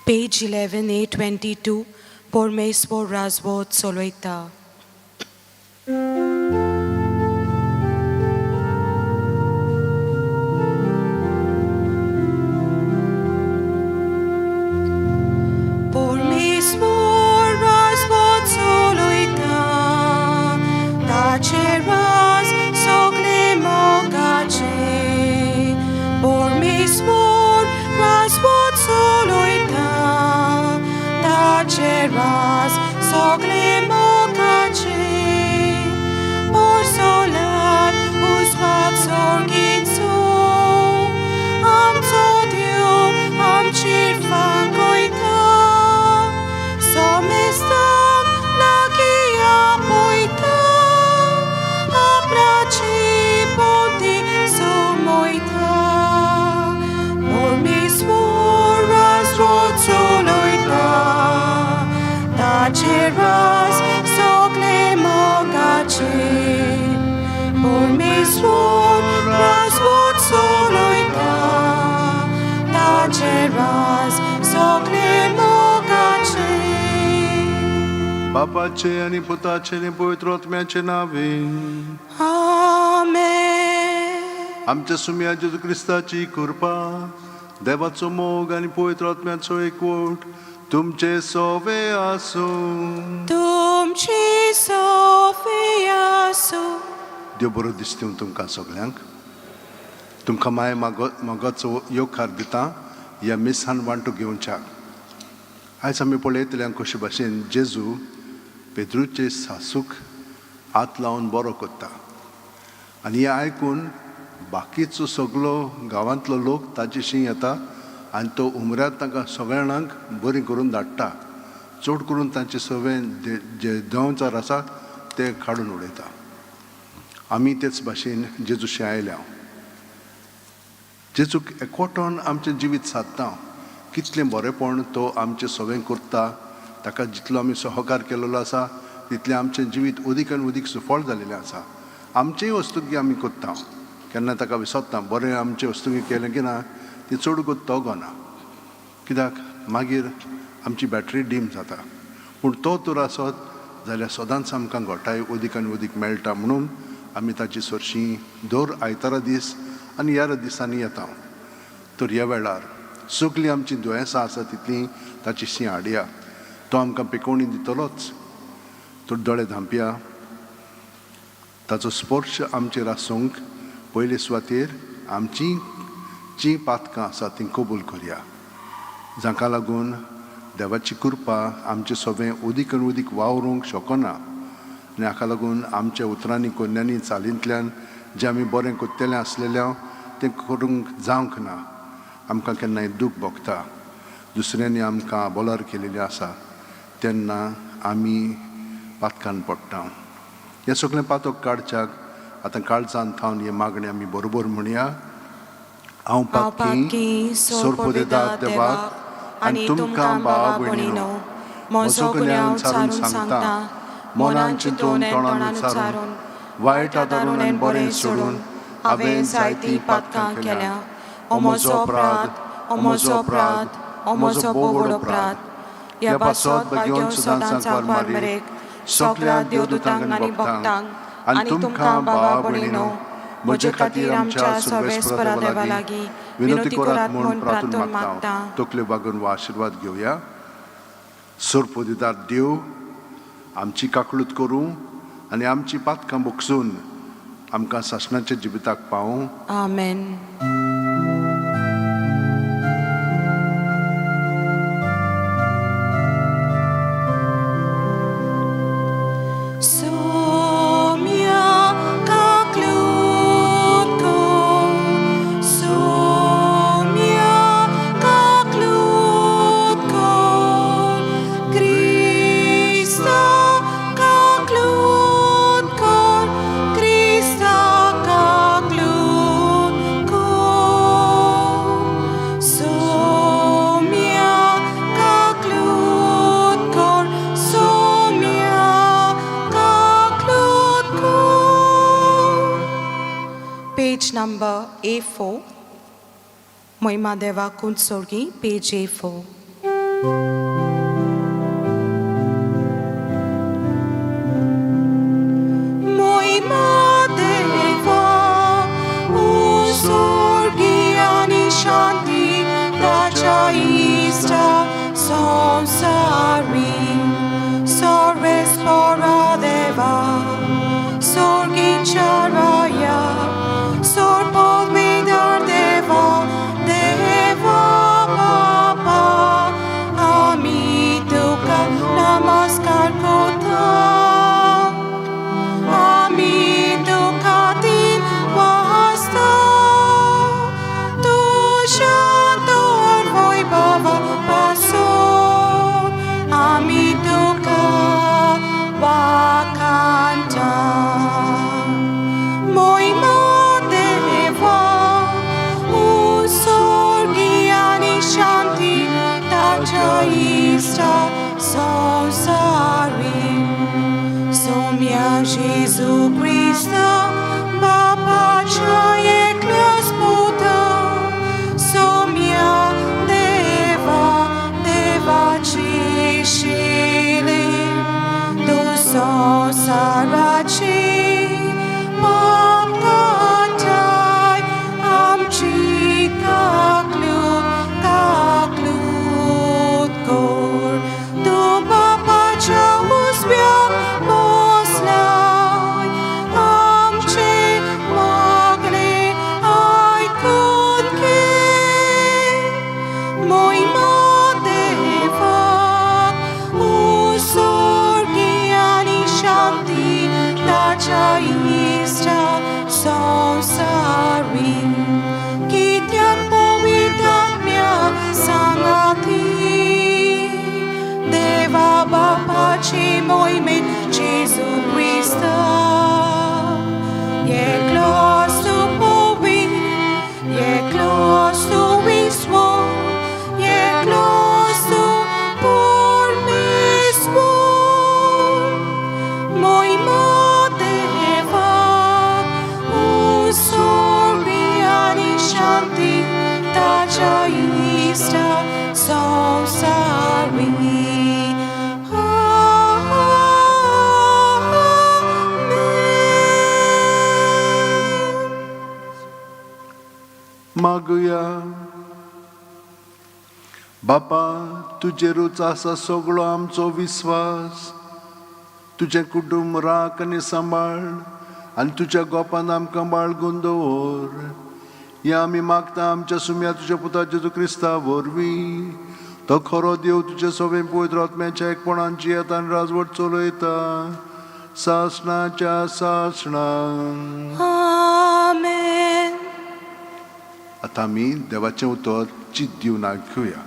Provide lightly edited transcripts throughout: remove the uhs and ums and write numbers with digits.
Page 11, A22, परमेश्वर राजवत चलयता. परमेश्वर राजवत चलयता, ताचे राज सगळे मोगाचे. परमेश्वर राजवत चलयता, ताचे राज सगळे मोगाचे. पोरसोलात उजवाड सोर्गीचो, आमचो देव आमचेर फांकयता. समेस्तांक लागीं आपयता, आपणाची पोती समयता. परमेश्वर राजवत चलयता, ताचे राज सगळे मोगाचे. परमेश्वर राजवत चलयता, ताचे राज सगळे मोगाचे. बापाचे आनी पुताचे आनी पवित्र आत्म्याचे नावे. आमेन. आमच्या सुम्या जेजू क्रिस्ताची कृपा, देवाचो मोग आनी पवित्र आत्म्याचो एकवट तुमचे सोवे आसूं. तुमची सोफी आसूं. देव बरो दिसता तुमकां सगल्यांक. तुमकां माय मागोचो येवकार दिता ह्या मिसान वांटो घेवच्याक. आयज आमी पळयतले कशे भाशेन जेजू पेद्रूचे सासूक हात लावन बरो करता आनी हें आयकून बाकीचो सगलो गांवांतलो लोक ताजेशी येता आनी तो उमऱ्यात तांकां सगळ्या जाणांक बरी करून धाडटा. चड करून तांचे सगळे जे देंवचार आसा ते काडून उडयता. आमी तेच भाशेन जेजूशी आयल्या. जेजूक एकवटोन आमचें जिवीत सादता. कितलें बरेंपण तो आमचें सगळें करता. ताका जितलो आमी सहकार केलेलो आसा तितलें आमचें जिवीत अदीक आनी अदीक सुफळ जालेलें आसा. आमचेय वस्तुकी आमी करता, केन्ना ताका विसरता. बरें आमचें वस्तुकी केलें की ना ती चड करून तो गोना, कित्याक मागीर आमची बॅटरी डीम जाता. पूण तो तर आसत जाल्यार सदांच आमकां घोटाय अदीक आनी अदीक मेळटा. म्हणून आमी ताची सरशी दर आयतारा दीस आनी ह्या दिसांनी येता. तर ह्या वेळार सगळीं आमचीं दुयेंसां आसा तितलीं ताची शी हाडया. तो आमकां पिकोवणी दितलोच. तर दोळे धांपया. ताचो स्पर्श आमचेर आसूंक पयले सुवातेर आमची जीं पातकां आसा तीं कबूल करया, जांकां लागून देवाची कृपा आमचें सगळें अदीक आनी अदीक वावरूंक शकना. आनी हाका लागून आमच्या उतरांनी, कोन्यांनी, चालींतल्यान जें आमी बरें करतलें आसलेलें तें करूंक जावंक ना. आमकां केन्नाय दूख भोगता, दुसऱ्यांनी आमकां आबोलार केलेलें आसा, तेन्ना आमी पातकान पडटा. हें सगळें पातक काडच्याक आतां काळजान थावन हें मागणें आमी बरोबर म्हणया. हांव हांव पातकी पातकी सोरपोदेदार देवाक आनी तुमकां भावा भयणीनो म्हजो गुन्यांव सारून सांगता. मनान चिंतून, तोंडान उच्चारून, वायट आदारून आनी बरें सोडून हांवें जायतीं पातकां केल्या. ओ म्हजो अपराध, ओ म्हजो अपराध, ओ म्हजो भोव व्हड अपराध. ह्या पासत भाग्योन सदांच सांकवार मरेक सगळ्या देवदूतांक आनी भक्तांक आनी तुमकां भावा भयणीनो म्हजे खातीर आमच्या सर्वेस्परा देवा लागीं विनंती करात म्हूण प्रार्थून मागता. तकल्यो बागून वा आशिर्वाद घेवया. सोरपोदिदार देव आमची काकळूत करूं आनी आमची पातकां बोगसून आमकां सासणाच्या जिविताक पावूं. आमेन. Sumya kaklutko, sumya kaklutko, Krista kaklutko, Krista Number A4. Moima Deva Kunsorgi, page A4. Moima Deva Usorgi ani Shanti Tacha Ista Sonsari Sores Pora Deva Sorgi Charaya Sor Podmidar Deva Deva Baba Amituka Namaskar Kota Amitukatin Vasta Tushator Vaibhava Paso Amituka Vakanta Moima Deva Usorgiani Shanti Tacha Ista Sonsari Somya Jesu Krishna Bapa Chaye Puta Somya Deva Deva Chishili Tu Sarachi Papatai Amchi Kaklut Kaklut Kor Tu Bapa Chausvya Moslai Amchi Magle Ai Kunke Moima Deva Usorgiani Shanti Tacha Ista Sonsari Kityak Povitatmya Sangati Deva Bapachi Moimen Jesu Christa Ye klostu povi Ye klostu viswo Ye klostu por Moima Deva Usorgiani Shanti Tacha Ista Sonsari Amen. मागुया. बापा, तुजेरूच आसा सगळो आमचो विस्वास. तुजें कुटुंब राख आनी सांबाळ आनी तुज्या गोपान आमकां बाळगून दवर. हें आमी मागता आमच्या सुम्या तुज्या पुता जेजू क्रिस्ता वरवीं. तो खरो देव तुजे सवें पवित्र आत्म्याच्या एकपणान जियेता आनी राजवट चलयता सासणाच्या सासणां. Amen. आतां आमी देवाचें उतर चित दिवन आयकुया.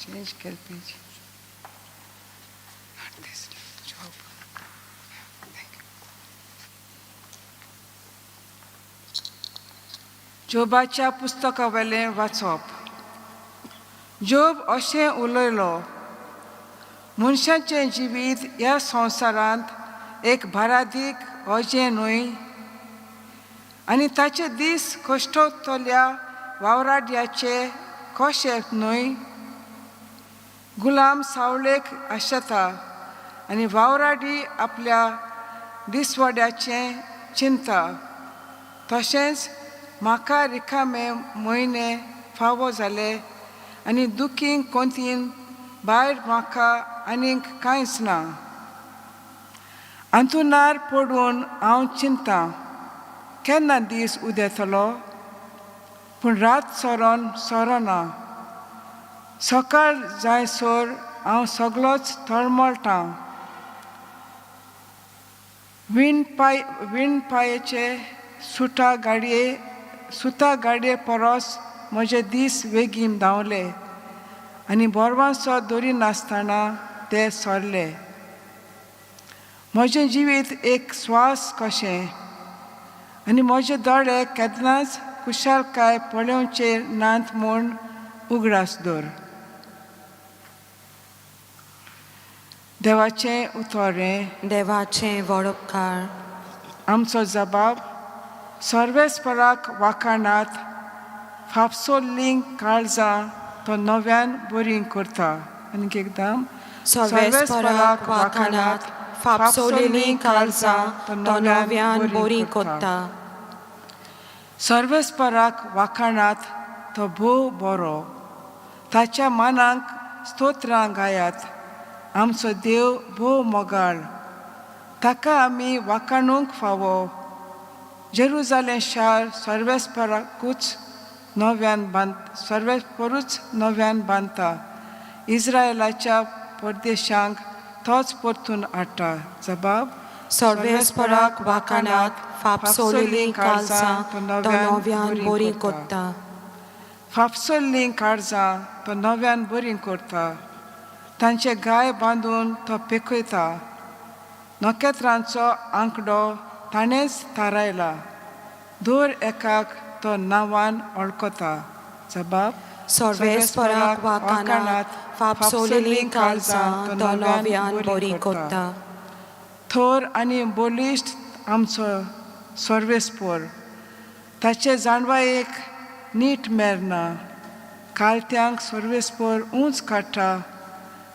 Change कर page. Not this job. Thank you. जोबाच्या पुस्तकावेलें वाचप. जोब अशें उलयलो, मनशाचें जिवीत ह्या संवसारांत एक भारादीक अजें न्हय आनी ताचे दीस कश्टोतल्या वावराड्याचे कशे न्हय. गुलाम सावळेक आशेता आनी वावराडी आपल्या दिसवाड्याचें चिंता. तशेंच म्हाका रिकामे म्हयने फावो जाले आनी दुखी कोंतीन भायर म्हाका आनीक कांयच ना. अंतुणार पडून हांव चिंता केन्ना दीस उदेतलो, पूण रात सरोन सरना. सकाळ जायसर हांव सगळोच तळमळटां. विण पायेचे सुटा गाडये सुता गाडये परस म्हजे दीस वेगीन धांवले आनी बोरवांसो दवरिनासतना ते सरले. म्हजें जिवीत एक स्वास कशें आनी म्हजे दोळे केन्नाच कुशालकाय पळोवचे नात म्हूण उगडास दवर. देवाचें उतोरें. देवाचें वडपकार. आमचो जबाब सर्वेस्पराक वाखाणात फापसोल्लीं काळजां तो नव्यान बरीं करता. आनीक एकदां. सर्वेस्पराक वाखाणात फापसोलेलीं काळजां तो नव्यान बरीं कोत्ता. सर्वेस्पराक वाखाणात तो भोव बरो. ताच्या मानाक स्तोत्रां गायात. आमचो देव भोव मोगाळ. ताका आमी वाखाणूंक फावो. जेरुजालें शार सर्वेस्पराकूच नव्यान बांद सर्वेस्परूच नव्यान बांदता. इस्रायलाच्या परदेशांक तोच परतून हाडटा. जबाब. सर्वेस्पराक वाखाणात फापसोलेलीं काळजां तो नव्यान बरीं कोत्ता. फापसल्लीं काळजां तो नव्यान बरीं करता. तांचे गाय बांदून तो पेखयता. नखेत्रांचो आंकडो ताणेंच थारायला. दर एकाक तो नांवान वळखता. जबाब. सर्वेस्पराक वाखाणात फापसोलेलीं काळजां तो नव्यान बरीं कोत्ता. थोर आनी बळिश्ट आमचो सर्वेस्पोर. ताचे जाणवायेक नीट मेरना. कालत्यांक सर्वेस्पोर उंच काडटा.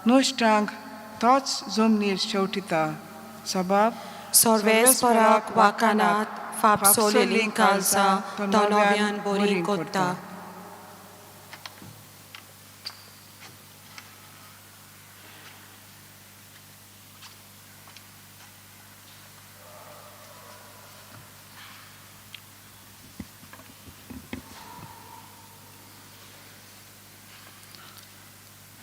नश्टांक तोच जमनीर शेवटिता. सबाब. सर्वेस्पराक वाखाणात फापसोलेलीं काळजां तो नव्यान बरीं कोत्ता.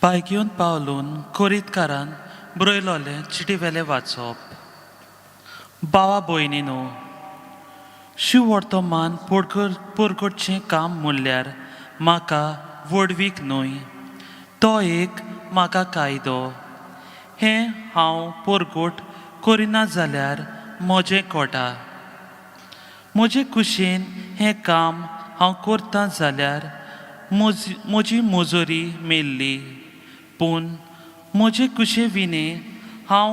पायग्योन पावलून कोरीतकारान बरयलोलें चिटीवेलें वाचप. बावा भयणीनो, शिववर्तमान पोरगटचें काम म्हणल्यार म्हाका व्हडवीक न्हय, तो एक म्हाका कायदो. हें हांव पोरगोट करिना जाल्यार म्हजें कोटा. म्हजे कुशीन हें काम हांव करतां जाल्यार म्हजी मजुरी मेल्ली, पूण म्हजे कुशे विणे हांव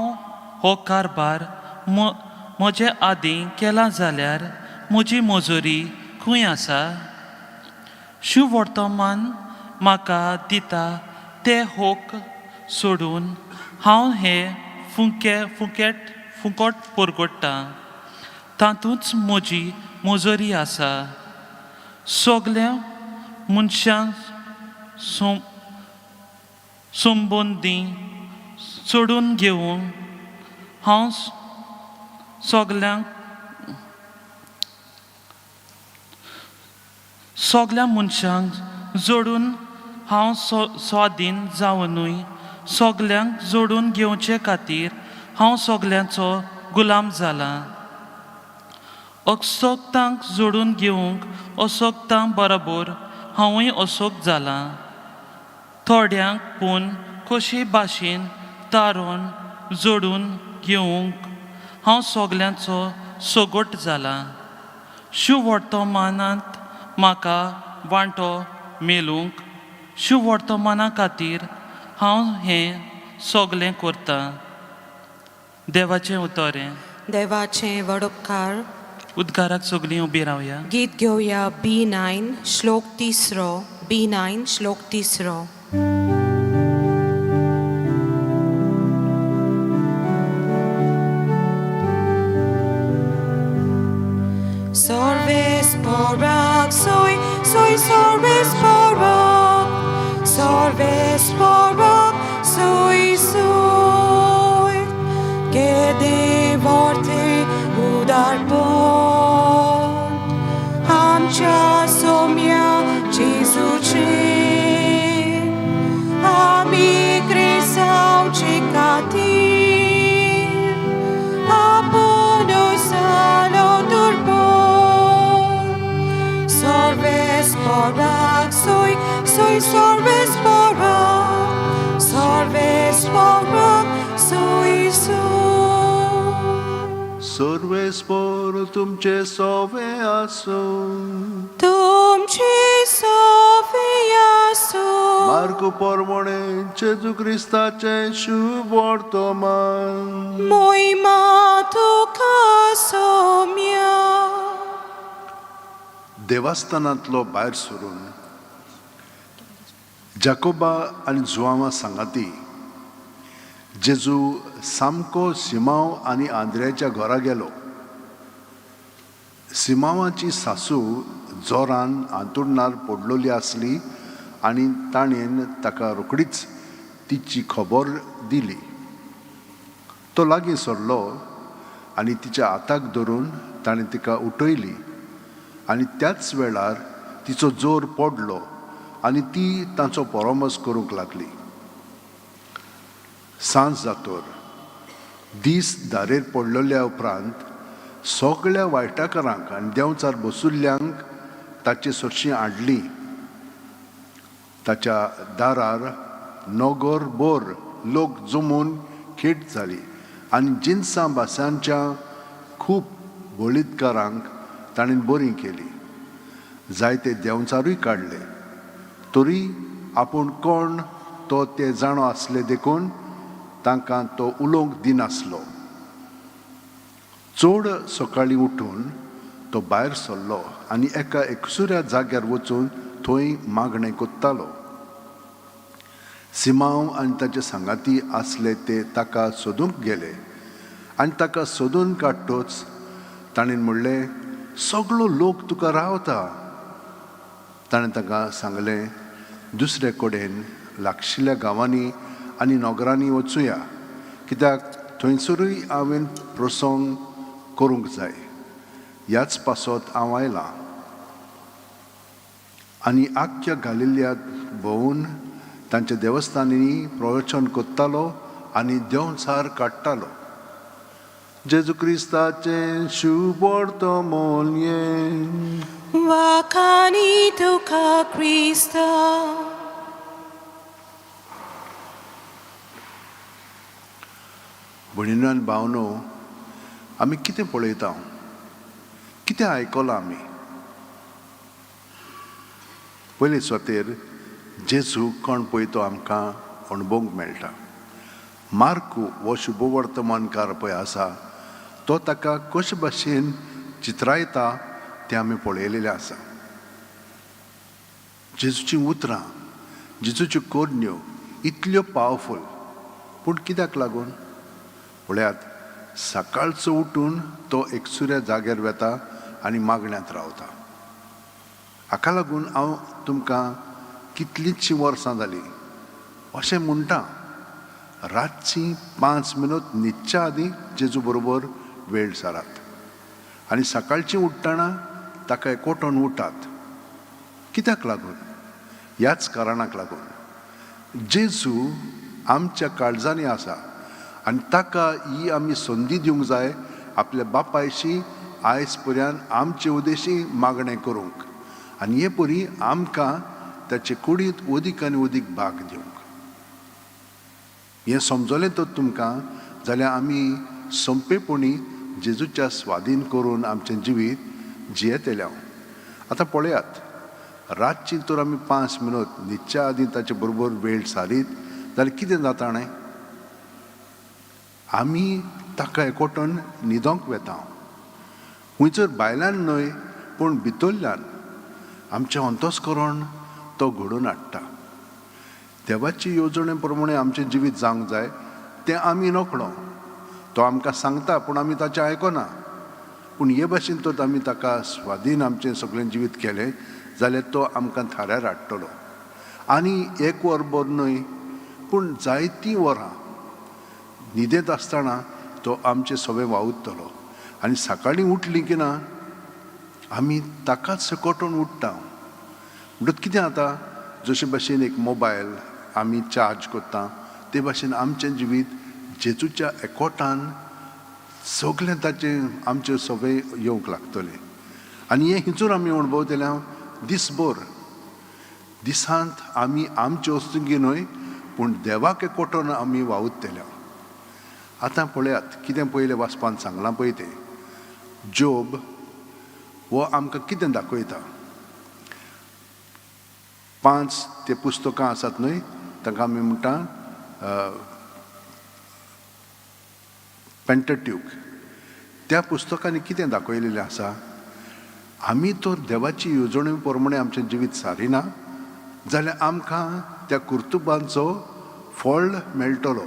हो कारभार म्हजे आदीं केला जाल्यार म्हजी मजुरी खंय आसा? शिववर्तमान म्हाका दिता ते होक सोडून हांव हे फुकट परगट्टां. तातूंच म्हजी मजुरी आसा. सगल्या मनशां संबंदी सोडून घेवन हांव सगल्या मनशांक जोडून हांव स्वाधीन जावनूय सगल्यांक जोडून घेवचे खातीर हांव सगल्यांचो गुलाम जाला. असक्तांक जोडून घेवंक असक्तां बरोबर हांवूय असोक जाला. थोड्यांक पूण कशी भाशेन तारोन जोडून घेवंक हांव सगल्यांचो सगट जाला. शिववर्तमानांत म्हाका वांटो मेळूंक शिववर्तमाना खातीर हांव हें सगलें करतां. देवाचें उतरें. देवाचें वडपकार. उद्गाराक सगलीं उबी रावया. गीत घेवया B9 श्लोक तिसरो. B9 श्लोक तिसरो. Sorves porak soy, soy sorves porak, sorves porak soy soy, que devorte udarpon, आमच्या सोम्या जेजूचे आमी क्रिस्तांवचे खातीर आपुणूच जालो दुर्बळ. सर्वेस्पर तुमचे सोवे आसूं. तुमचे सोवे आसूं. मार्कू पोरमोणे जेजू क्रिस्ताचें शुभ वर्तमान. मोहिमा तुका सोम्या. देवस्थानांतलो भायर सरून जाकोबा आनी जुआंवा सांगाती जेजू सामको सिमांव आनी आंद्र्याच्या घरा गेलो. सिमांवाची सासू जोरान आंतुरणार पडलोली आसली आनी ताणेन ताका रोखडीच तिची खबर दिली. तो लागीं सरलो आनी तिच्या हाताक धरून ताणें तिका उठयली आनी त्याच वेळार तिचो जोर पडलो आनी ती तांचो परामर्श करूंक लागली. सांज जातोर दीस दारेर पडलेल्या उपरांत सगळ्या वायटाकारांक आनी देंवचार बसुल्ल्यांक ताचे सरशीं हाडली. ताच्या दारार नगर बोर लोक जमून खेट जाली आनी जिनसां भासांच्या खूब बळितकारांक ताणें बरी केली. जायते देंवचारूय काडले, तरी आपूण कोण तो ते जाणो आसले देखून तांकां तो उलोवंक दिनासलो. चड सकाळीं उठून तो भायर सरलो आनी एका एकसुऱ्या जाग्यार वचून थंय मागणें कोत्तालो. सिमांव आनी ताचे सांगाती आसले ते ताका सोदूंक गेले आनी ताका सोदून काडटोच ताणें म्हणलें, सगळो लोक तुका रावता. ताणें ताका सांगलें, दुसरे कडेन लागशिल्ल्या गांवांनी आनी नगरांनी वचुया, कित्याक थंयसरूय हांवें प्रसंग करूंक जाय, ह्याच पासत हांव आयलां. आनी आख्ख्या गालिल्यांत भोंवून तांच्या देवस्थानांनी प्रवचन करतालो आनी देंवचार काडटालो. जेजू क्रिस्ताचें शुभ वर्तमान हें. वाखाणी तुका क्रिस्ता. भयणीनो आनी भावनो, आमी कितें पळयता, कितें आयकलां आमी? पयले सुवातेर जेजू कोण पळय तो आमकां अणभवंक मेळटा. मार्कू हो शुभवर्तमानकार पळय आसा तो ताका कशे भाशेन चित्रायता तें आमी पळयलेलें आसा. जेजूचीं उतरां, जेजूच्यो करण्यो इतल्यो पावरफूल, पूण कित्याक लागून पळयात, सकाळचो उठून तो एकसुऱ्या जाग्यार वेता आनी मागण्यांत रावता. हाका लागून हांव तुमकां कितलींचशीं वर्सां जालीं अशें म्हणटा, रातचीं 5 मिनट न्हिदच्या आदीं जेजू बरोबर वेळ सारात आनी सकाळचीं उठ्ठना ताका एकवटून उठात. कित्याक लागून? ह्याच कारणाक लागून जेजू आमच्या काळजांनी आसा आनी ताका ही आमी संदी दिवंक जाय आपल्या बापायशी आयज पर्यंत आमचे उदेशी मागणें करूंक आनी हे परी आमकां ताचे कुडींत अदीक आनी अदीक भाग दिवंक. हें समजलें तर तुमकां जाल्यार आमी सोंपेपणी जेजूच्या स्वाधीन करून आमचें जिवीत जियेतले. आतां पळयात, रातची तर आमी 5 मिनट न्हिदच्या आदीं ताचे बरोबर वेळ सारीत जाल्यार कितें जाता न्हय, आमी ताका एकवटून न्हिदोंक वेता. खंयसर भायल्यान न्हय पूण भितरल्यान आमचें अंतस्करण तो घडोवन हाडटा. देवाची येवजणे प्रमाणे आमचें जिवीत जावंक जाय तें आमी नकळो. तो आमकां सांगता पूण आमी ताचें आयकना. पूण हे भाशेन तर आमी ताका स्वाधीन आमचें सगळें जिवीत केलें जाल्यार तो आमकां थाऱ्यार हाडटलो. आनी एक वर भर न्हय पूण जायतीं वरां न्हिदेंत आसतना तो आमचें सगळें वावुरतलो. आनी सकाळीं उठलीं की ना आमी ताकाच सकटून उठ्ठा. म्हणटकच कितें जाता, जशे भाशेन एक मोबायल आमी चार्ज करता ते भाशेन आमचें जिवीत जेजूच्या एकवटान सगळें ताचें आमचें सगळें येवंक लागतलें. आनी हें हिंचूर आमी अणभवतले दिसभर. दिसांत आमी आमचे वस्तुंगी न्हय पूण देवाक एकवटून आमी वावुरतले. आतां पळयात कितें पयलें वाचपान सांगलां पळय तें. जोब हो आमकां कितें दाखयता? 5 ते पुस्तकां आसात न्हय, तांकां आमी म्हणटा पेंटट्यूक. त्या पुस्तकांनी कितें दाखयलेलें आसा? आमी तर देवाची येवजणे प्रमाणे आमचें जिवीत सारिना जाल्यार आमकां त्या कर्तुबांचो फळ मेळटलो.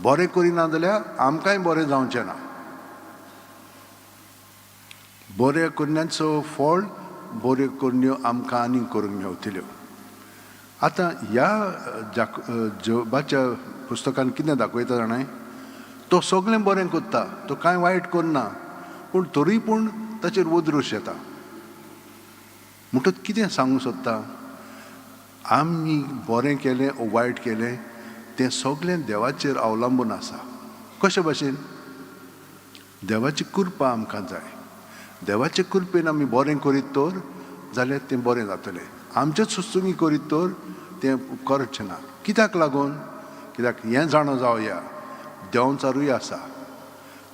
बरें करिना जाल्यार आमकांय बरें जावचें ना. बऱ्या करण्यांचो फळ बऱ्यो करण्यो आमकां आनीक करूंक मेवतल्यो. आतां ह्या जोबाच्या पुस्तकान कितें दाखयता जाणाय, तो सगळें बरें करता, तो कांय वायट करना, पूण तरूय पूण ताचेर वदरूश येता. म्हणटकच कितें सांगूंक सोदता, आमी बरें केलें ओ वायट केलें तें सगळें देवाचेर अवलंबून आसा. कशे भाशेन? देवाची कृपा आमकां जाय. देवाचे कृपेन आमी बरें करीत तर जाल्यार तें बरें जातलें. आमचेच सुस्तुंगी करीत तर तें करचें ना. कित्याक लागून? कित्याक हें जाणा जावया, देंवचारूय आसा.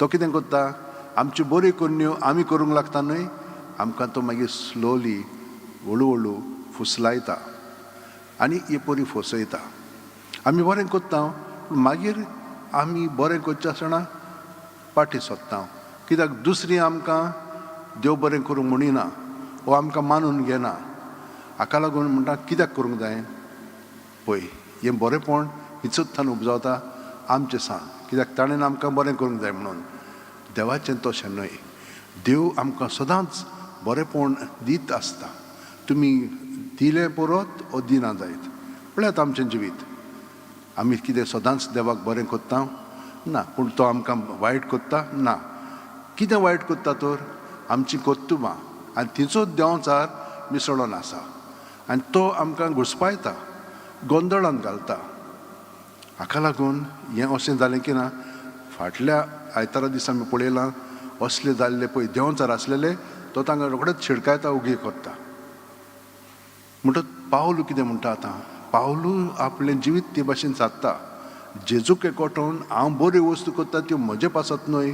तो कितें करता, आमच्यो बऱ्यो करण्यो आमी करूंक लागता न्हय, आमकां तो मागीर स्लोली हळू हळू फुसलायता आनी हे परी फसयता. आमी बरें करता पूण मागीर आमी बरें करचे आसतना पाटी सोदता. कित्याक दुसरी आमकां देव बरें करूंक म्हणिना वो आमकां मानून घेना. हाका लागून म्हणटा कित्याक करूंक जाय? पळय हें बरेंपण हिचोत्थान उपजावता आमचें सांग, कित्याक ताणें आमकां बरें करूंक जाय म्हणून. देवाचें तशें न्हय. देव आमकां सदांच बरेंपण दीत आसता. तुमी दिलें परत ओ दिना जायत. पळयात आमचें जिवीत, आमी कितें सदांच देवाक बरें करता? ना. पूण तो आमकां वायट करता? ना. कितें वायट करता तर? आमचीं कर्तुबां आनी तिचो देंवचार मिसळोन आसा आनी तो आमकां घुसपायता, गोंदळान घालता. हाका लागून हें अशें जालें की ना, फाटल्या आयतारा दिसा आमी पळयलां असले जाल्ले पळय देंवचार आसलेले तो तांकां रोखडेच शिडकायता, उगी करता. म्हणटच पावलू कितें म्हणटा आतां, पावलू आपलें जिवीत ते भाशेन सादता. जेजूक एकवटोवन हांव बऱ्यो वस्तू करता त्यो म्हजे पासत न्हय,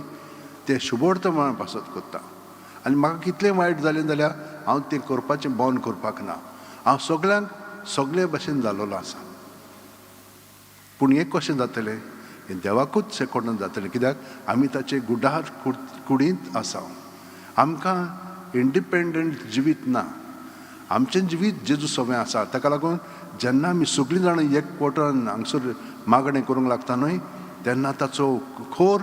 तें शुभवर्तमाना पासत करता. आनी म्हाका कितलें वायट जालें जाल्यार हांव तें करपाचें बंद करपाक ना. हांव सगळ्यांक सगळे भाशेन जालोलो आसा. पूण हें कशें जातलें? हें देवाकूच एकवटून जातलें. कित्याक आमी ताचे गुडार कुडींत आसा. आमकां इंडिपेंडंट जिवीत ना. आमचें जिवीत जेजू सवें आसा. ताका लागून जेन्ना आमी सगळीं जाणां एकवटान हांगसर मागणें करूंक लागता न्हय, तेन्ना ताचो खोर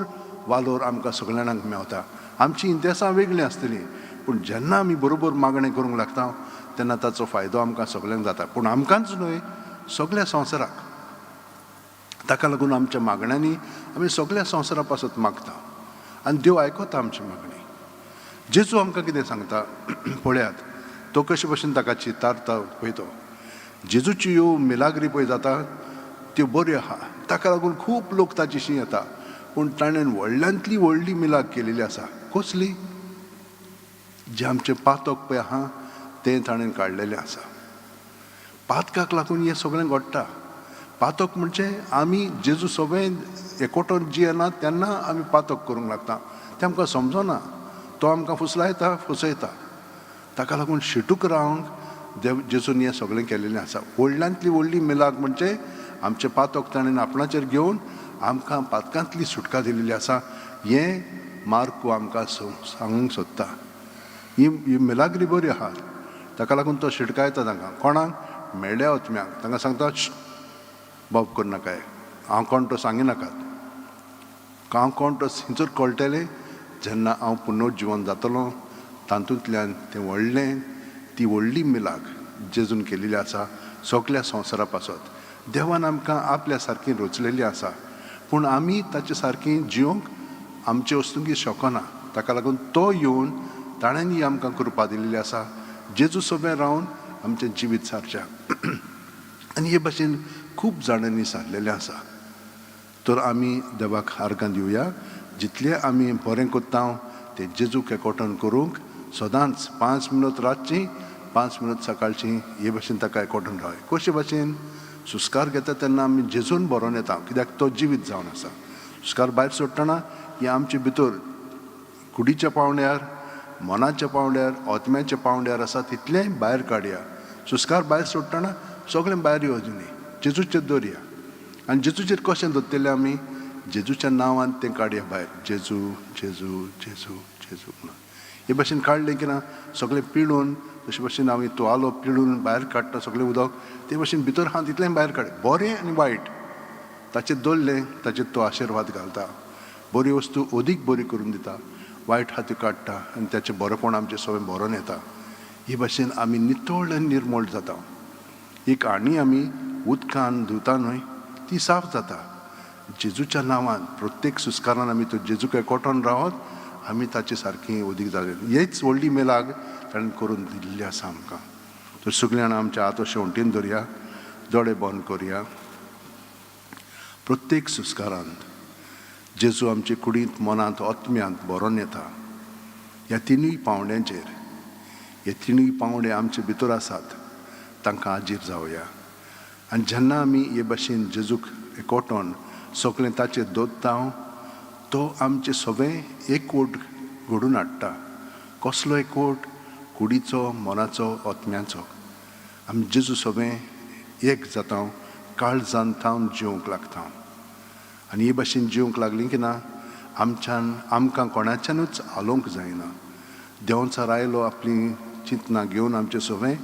वालोर आमकां सगळ्या जाणांक मेवता. आमची इंतेसां वेगळीं आसतलीं, पूण जेन्ना आमी बरोबर मागणें करूंक लागता तेन्ना ताचो फायदो आमकां सगळ्यांक जाता. पूण आमकांच न्हय, सगळ्या संवसाराक. ताका लागून आमच्या मागण्यांनी आमी सगळ्या संवसारा पासत मागता आनी देव आयकता आमची मागणी. जेजू आमकां कितें सांगता पळयात, तो कशे भशेन ताका चितारता पळय. तो जेजूची ह्यो मिलाग्री पळय जाता त्यो बऱ्यो आहा, ताका लागून खूब लोक ताचेशी येता. पूण ताणें व्हडल्यांतली व्हडली मिलाग केलेली आसा. कसली? जें आमचें पातक पळय आहा तें ताणें काडलेलें आसा. पातकाक लागून हें सगळें घडटा. पातक म्हणजे आमी जेजू सगळें एकवटोन जियेना तेन्ना आमी पातक करूंक लागता. तें आमकां समजना. तो आमकां फुसलायता, फसयता. ताका लागून शिटूक रावंक देव जेजून हें सगळें केलेलें आसा. व्हडल्यांतली व्हडली मिलाग म्हणजे आमचें पातक ताणें आपणाचेर घेवन आमकां पातकांतली सुटका दिलेली आसा. हें मार्कू आमकां सांगूंक सोदता. ही मिलाग्री बरी आहा. ताका लागून तो शिटकायता तांकां. कोणाक? मेळ्ळ्या आत्म्यांक. तांकां सांगता, बाब करनाकाय, हांव कोण तो सांगिनाकात. हांव कोण तो थंयसर कळटलें जेन्ना हांव पुनर्जिवन जातलो. तातूंतल्यान तें व्हडलें, ती व्हडली मिलाग जेजून केलेली आसा सगल्या संवसारा पासत. देवान आमकां आपल्या सारकी रचलेली आसा, पूण आमी ताचे सारकी जिवंक आमचे वस्तुंकी शकना. ताका लागून तो येवन ताणें ही आमकां कृपा दिलेली आसा. जेजू सोबें रावन आमचें जिवीत सारचें. आनी हे भाशेन खूब जाणांनी सारलेलें आसा. तर आमी देवाक आर्गां दिवया. जितलें आमी बरें करता तें जेजूक एकवटन करूंक सदांच 5 मिनट रातची, 5 मिनट सकाळची हे भाशेन ताका एकवटन रावया. कशे भाशेन सुस्कार घेता तेन्ना आमी जेजून बरोवन येता, कित्याक तो जिवीत जावन आसा. सुस्कार भायर सोडटना हें आमचे भितर कुडीच्या पावंड्यार, मनाच्या पावंड्यार, आत्म्याच्या पावंड्यार आसा तितलेंय भायर काडया. सुस्कार भायर सोडटना सगळें भायर येवजुनी जेजूचेर दवरया. आनी जेजूचेर कशें दवरतले आमी? जेजूच्या नांवान तें काडया भायर. जेजू, जेजू, जेजू, जेजू म्हणून हे भाशेन काडलें की ना, सगळें पिळून, जशे भाशेन आमी तुवालो पिळून भायर काडटा सगळें उदक, ते भाशेन भितर आहा तितलें भायर काड. बरें आनी वायट ताचेर दवरलें, ताचेर तो आशिर्वाद घालता. बरी वस्तू अदीक बरी करून दिता, वायट आहा त्यो काडटा आनी ताचें बरेपण आमचें सगळें भरोन येता. हे भाशेन आमी नितळ आनी निर्मळ जाता. एक आणी आमी उदकान धुता न्हय, ती साफ जाता. जेजूच्या नांवान प्रत्येक सुस्कारान आमी तो जेजूक एकवटोन रावत आमी ताचे सारकी अदीक जाले. हेच व्हडली मेलाग ताणें करून दिल्ली आसा आमकां. तर सगळीं जाणां आमच्या हात शेंवटीन धरया, दोळे बंद करया. प्रत्येक सुस्कारांत जेजू आमचे कुडींत, मनांत, आत्म्यांत भरोन येता. ह्या तिनूय पावंड्यांचेर, हे तिनूय पावंडे आमचे भितर आसात, तांकां आजीर जावया. आनी जेन्ना आमी हे भाशेन जेजूक एकवटोन सगळें ताचेर दवरता, तो आमचें सगळें एकवट घडून हाडटा. कसलो एकवट? कुडीचो, मनाचो, आत्म्याचो. आमी जेजू सगळें एक जाता, काळजान थावन जिवंक लागता. आनी हे भाशेन जिवंक लागली की ना, आमच्यान आमकां कोणाच्यानूच हालोवंक जायना. देंवचार आयलो आपलीं चिंतनां घेवन आमचें सगळें,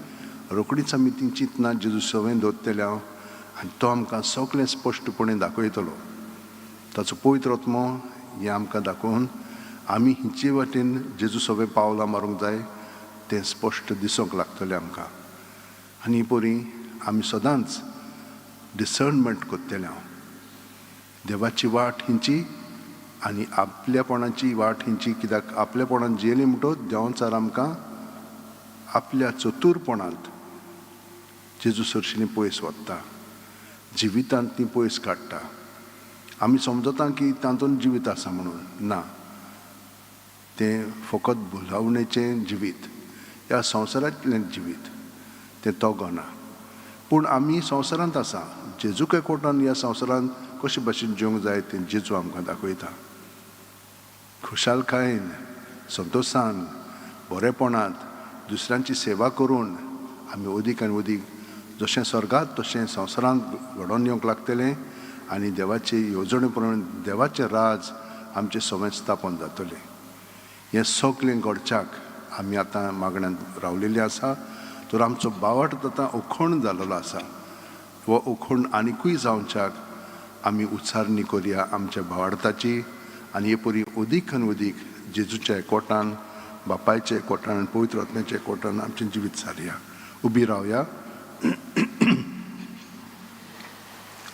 रोखडीच आमी तीं चिंतनां जेजू सगळें दवरतले हांव आनी तो आमकां सगळें स्पश्टपणे दाखयतलो. ताचो पवित्र आत्मो हें आमकां दाखोवन आमी हिंचे वाटेन जेजू सगळें पावलां मारूंक जाय तें स्पश्ट दिसूंक लागतलें आमकां. आनी परी आमी सदांच डिसर्नमेंट करतले हांव, देवाची वाट हिंची आनी आपल्यापणाची वाट हिंची. कित्याक आपल्यापणान जियेली म्हणटच देंवचार आमकां आपल्या चतुरपणांत जेजू सरशीं पयस वता, जिवितांत ती पयस काडटा. आमी समजता की तातूंत जिवीत आसा म्हणून, ना, तें फकत भुलावणेचें जिवीत, ह्या संवसारांतलें जिवीत, तें तगना. पूण आमी संवसारांत आसा, जेजूक एकवटान ह्या संवसारांत कशे भाशेन जिवंक जाय तें जेजू आमकां दाखयता. खुशालकायेन, संतोशान, बरेपणांत दुसऱ्यांची सेवा करून आमी अदीक आनी अदीक जशें स्वर्गात तशें संवसारांत घडोवन येवंक लागतलें आनी देवाचे येवजणे प्रमाण देवाचें राज आमचें सगळें स्थापन जातलें. हें सगळें घडच्याक आमी आतां मागण्यांत रावलेली आसा. तर आमचो बावट आतां उखण जाल्लो आसा. हो उखण आनिकूय जावच्याक आमी उच्चारणी करया आमच्या भावार्थाची आनी हे परी अदीक आनी अदीक जेजूच्या एकवटान, बापायच्या एकवटान आनी पवित्र आत्म्याच्या एकवटान आमचें जिवीत सारया. उबी रावया.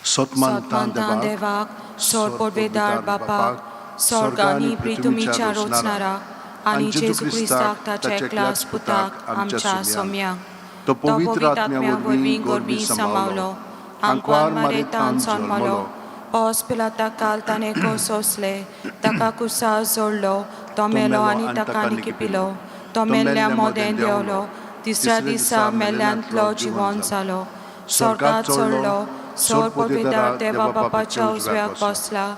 सोतमानता देवाक, सोर पडवेदार बापाक, स्वर्ग आनी पृथ्वीच्या रोचणारा, आनी जेजू क्रिस्ताक ताच्या एकल्याच पुताक आमच्या सोम्याक, तो पवित्र आत्म्या वरवीं गोरबी सांबावलो, आंकवार मारेतान जल्मलो, पोस पिलाता काल ताणें सोंसले, ताका कुसार जोडलो, तो मेलो आनी ताका निकिपिलो, तो मेल्ल्या मोदें देंवलो, तिसऱ्या दिसा मेल्ल्यांतलो जिवन जालो, स्वर्गात चडलो, सोर पदवेदार देवा बापाच्या उजव्याक बसला,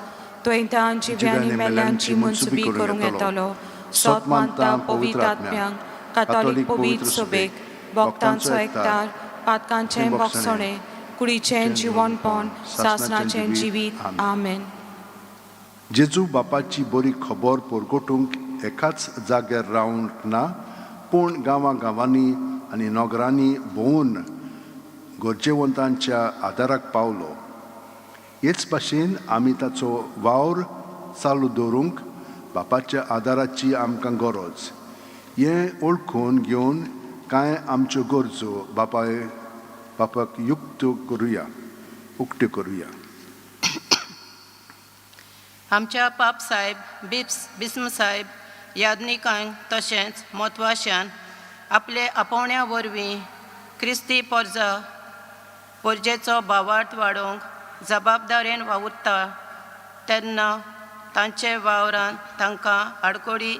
थंय तांची जिव्यांनी मेल्ल्यांची मनसुबी करूंक येतलो. सोत मानता पवित्र आत्म्यांक, कातोलीक पवित्र सभेक, भक्तांचो एकतार, पातकांचें भोगसणें, कुडीचें जिवनपण, सासनाचें जिवीत. आमेन. जेजू बापाची बरी खबर परगटूंक एकाच जाग्यार रावंक ना, पूण गांवां गांवांनी आनी नगरांनी भोंवून गरजेवंतांच्या आदाराक पावलो. हेच भाशेन आमी ताचो वावर चालू दवरूंक बापाच्या आदाराची आमकां गरज हें वळखून घेवन कांय आमच्यो गरजो बापाक युक्त करुया, उक्त्यो करुया. आमच्या पाप साहेब बिस्म साहेब याज्ञिकांक तशेंच म्हत्वाशान आपले आपोवण्या वरवीं क्रिस्ती पोरजेचो भावार्थ वाडोवंक जबाबदारेन वावुरता तेन्ना तांचे वावरान तांकां आडकोडी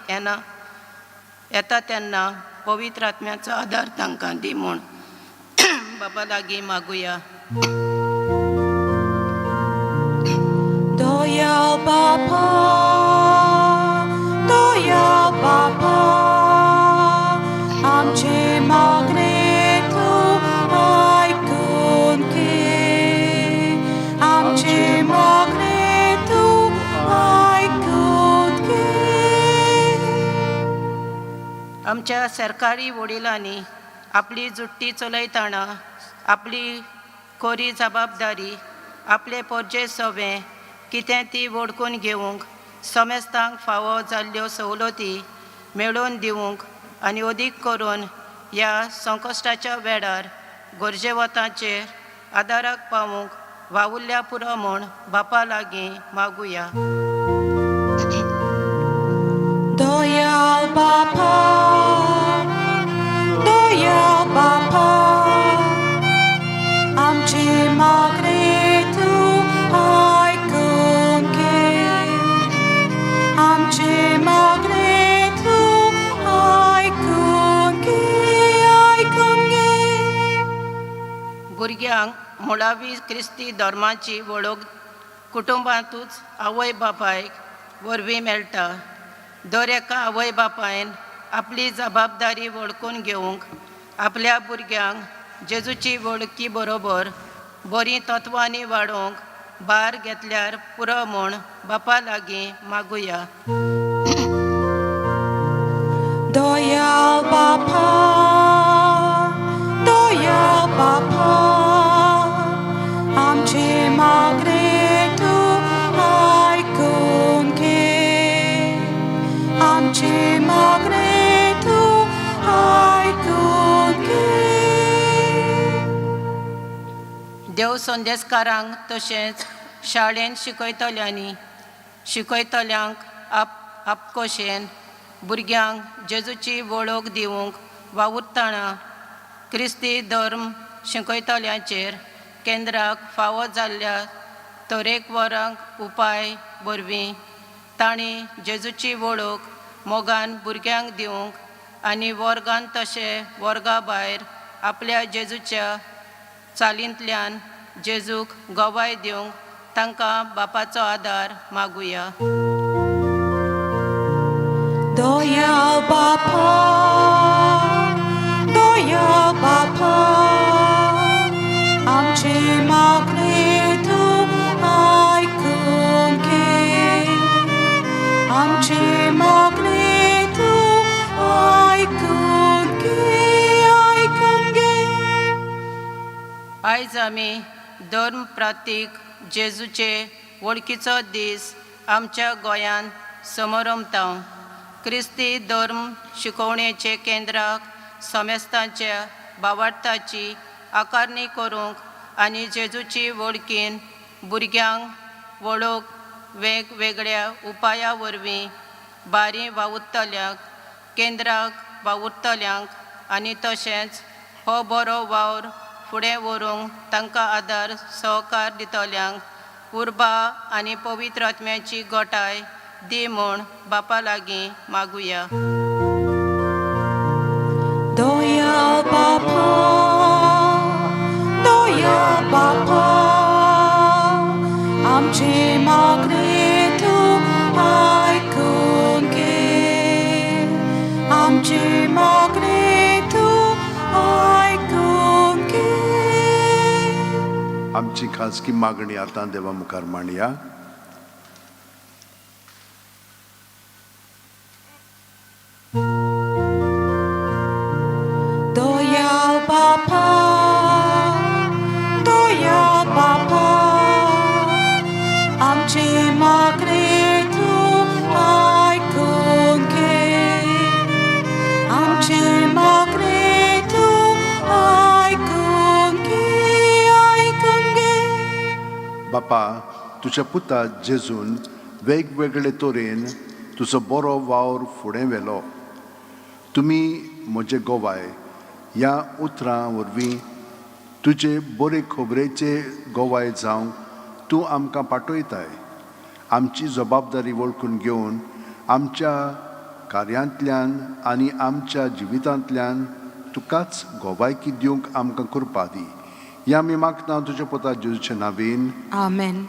येता तेन्ना पवित्र आत्म्याचो आदार तांकां दी म्हूण बाबा लागीं मागुया. दयाळ बापा, दयाळ. आमच्या सरकारी वडिलांनी आपली जुट्टी चलयतना आपली कोरी जबाबदारी आपले पोरजे सोवे कितें ती वळखून घेवंक समेस्तांक फावो जाल्ल्यो सवलती मेळोवन दिवंक आनी अदीक करून ह्या संकश्टाच्या वेळार गरजेवतांचेर आदाराक पावूंक वावुरल्या पुरो म्हूण बापा लागीं मागुया. दयाळ बापा, दयाळ बापा, आमची मागणी तूं आयकून घे. आमची मागणी तूं आयकून घे, आयकून घे. भुरग्यांक मुळावी क्रिस्ती धर्माची वळख कुटुंबांतूच आवय बापायक वरवीं मेळटा. दर एका आवय बापायन आपली जबाबदारी वळखून घेवंक आपल्या भुरग्यांक जेजूची वळखी बरोबर बरीं तत्वांनी वाडोवंक भार घेतल्यार पुरो म्हूण बापा लागीं मागुया. दयाळ बापा, दयाळ बापा, आमची मागणी तूं आयकून घे. आमची मागणी तूं आयकून घे. देव संदेशकारांक तशेंच शाळेंत शिकयतल्यांनी शिकयतल्यांक आप आपकोशेन भुरग्यांक जेजूची वळख दिवंक वावुरतना क्रिस्ती धर्म शिकयतल्यांचेर केंद्राक फावो जाल्ल्या तरेकवारांक उपाय वरवीं तांणी जेजूची वळख मोगान भुरग्यांक दिवंक आनी वर्गान तशें वर्गा भायर आपल्या जेजूच्या चालींतल्यान जेजूक गवाय दिवंक तांकां बापाचो आदार मागुया. दयाळ बापा, दयाळ बापा, आमची मागणी तूं आयकून घे. आमची मागणी तूं आयकून घे, आयकून घे. आयज आमी धर्म प्रातीक जेजूचे वळखीचो दीस आमच्या गोंयांत समरमता. क्रिस्ती धर्म शिकोवणेचे केंद्राक समेस्तांच्या बावार्थाची आकारणी करूंक आनी जेजूची वळखीन भुरग्यांक वळख वेगवेगळ्या उपाया वरवीं बारी वावुरतल्यांक केंद्राक वावुरतल्यांक आनी तशेंच हो बरो वावर फुडें व्हरूंक तांकां आदार सहकार दितल्यांक उर्बा आनी पवित्र आत्म्याची गोटाय दी म्हूण बापा लागीं मागुया. दयाळ बापा, दयाळ बापा, आमची मागणी तूं आयकून घे. आमची मागणी तूं आयकून घे. आमची खाजगी मागणी आतां देवा मुखार मांडया. दयाळ बापा, दयाळ बापा, आमची मागणी तूं आयकून घे. आमची मागणी तूं आयकून घे, आयकून घे. बापा, तुज्या पुता जेजून वेगवेगळे तरेन तुजो बरो वावर फुडें व्हेलो. तुमी म्हजे गोवाय ह्या उतरां वरवीं तुजे बरे खबरेचे गोवाय जावंक तूं आमकां पाठयताय. आमची जबाबदारी वळखून घेवन आमच्या कार्यांतल्यान आनी आमच्या जिवितांतल्यान तुकाच गोवायकी दिवंक आमकां कृपा दी. ह्या आमी मागता तुज्या पुता जेजूचे नांवेन. आमेन.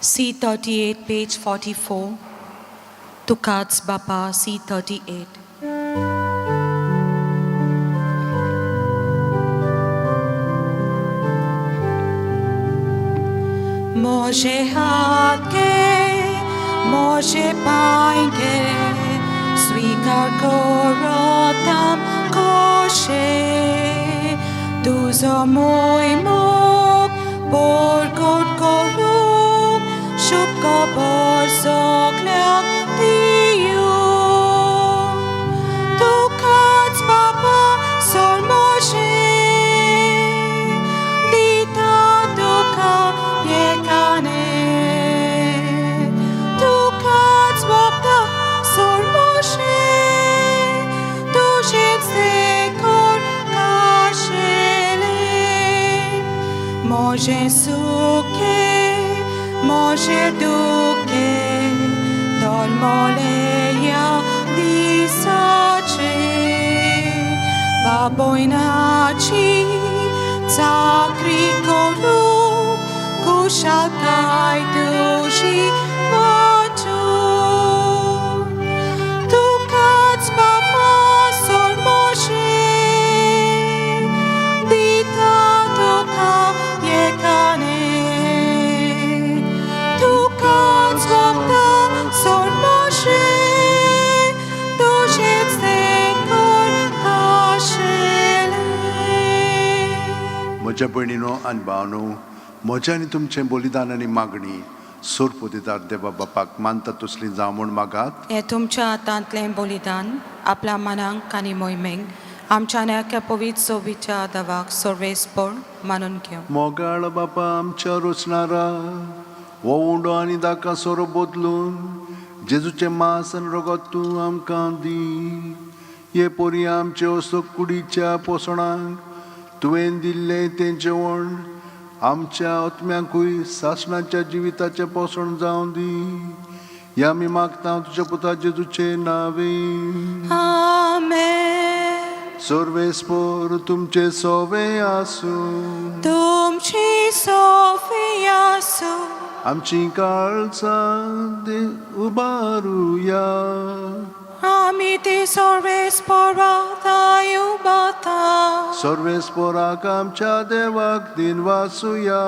C38, page 44. तुकाच बापा, C38. मोजे हात घे. मोजे पांय स्वीकार करताम कोशे तुजो मोय मोग परगट करूंक शुभ खबर सगल्यांक दिवूं तुकाच बाबा सोड मोजे दिता तुका एकाने तुकाच बाबा सोड मोजे तुजेच देखून काशेले मोजे सुखे मोजे दुखे तोलमोले या दिसाचे बाबोयनाची चाकरी करूं कुशालकाय तुजी वाटूं तुकाच बाबा सोड मोजे दिता तुका एकाने तुकाच बाबा सोड मोजे तुजेच देखून आशिल्लें. म्हज्या भयणीनो आनी भावनो, म्हजें आनी तुमचें बलिदान आनी मागणी सोरपोतेदार देवा बापाक मानता तसली जावं म्हूण मागात. हें तुमच्या हातांतलें बलिदान आपल्या मनांक आनी मोहिमेक आमच्या न्याक्या पवित्र सोबीच्या दवाक सर्वेस्पण मानून घेवं. मोगाळ बापा, आमच्या रोचणारा हो उंडो आनी दाका सोरो बदलून जेजूचें मांस आनी रगत तूं आमकां दी. हे पोरी आमचे असो कुडीच्या पोसणांक तुवें दिल्लें तें जेवण आमच्या आत्म्यांकूय सासणाच्या जिविताचें पोसण जावं दी. ह्या आमी मागता तुज्या पुता जेजूचे नांवे. आमेन. सर्वेस्पोर तुमचे सोवे आसूं. तुमची सोफी आसूं. आमची काळजां उबारुया. आमी ती सर्वेस्परा उबाता. सर्वेस्पोराक आमच्या देवाक दिन वासुया.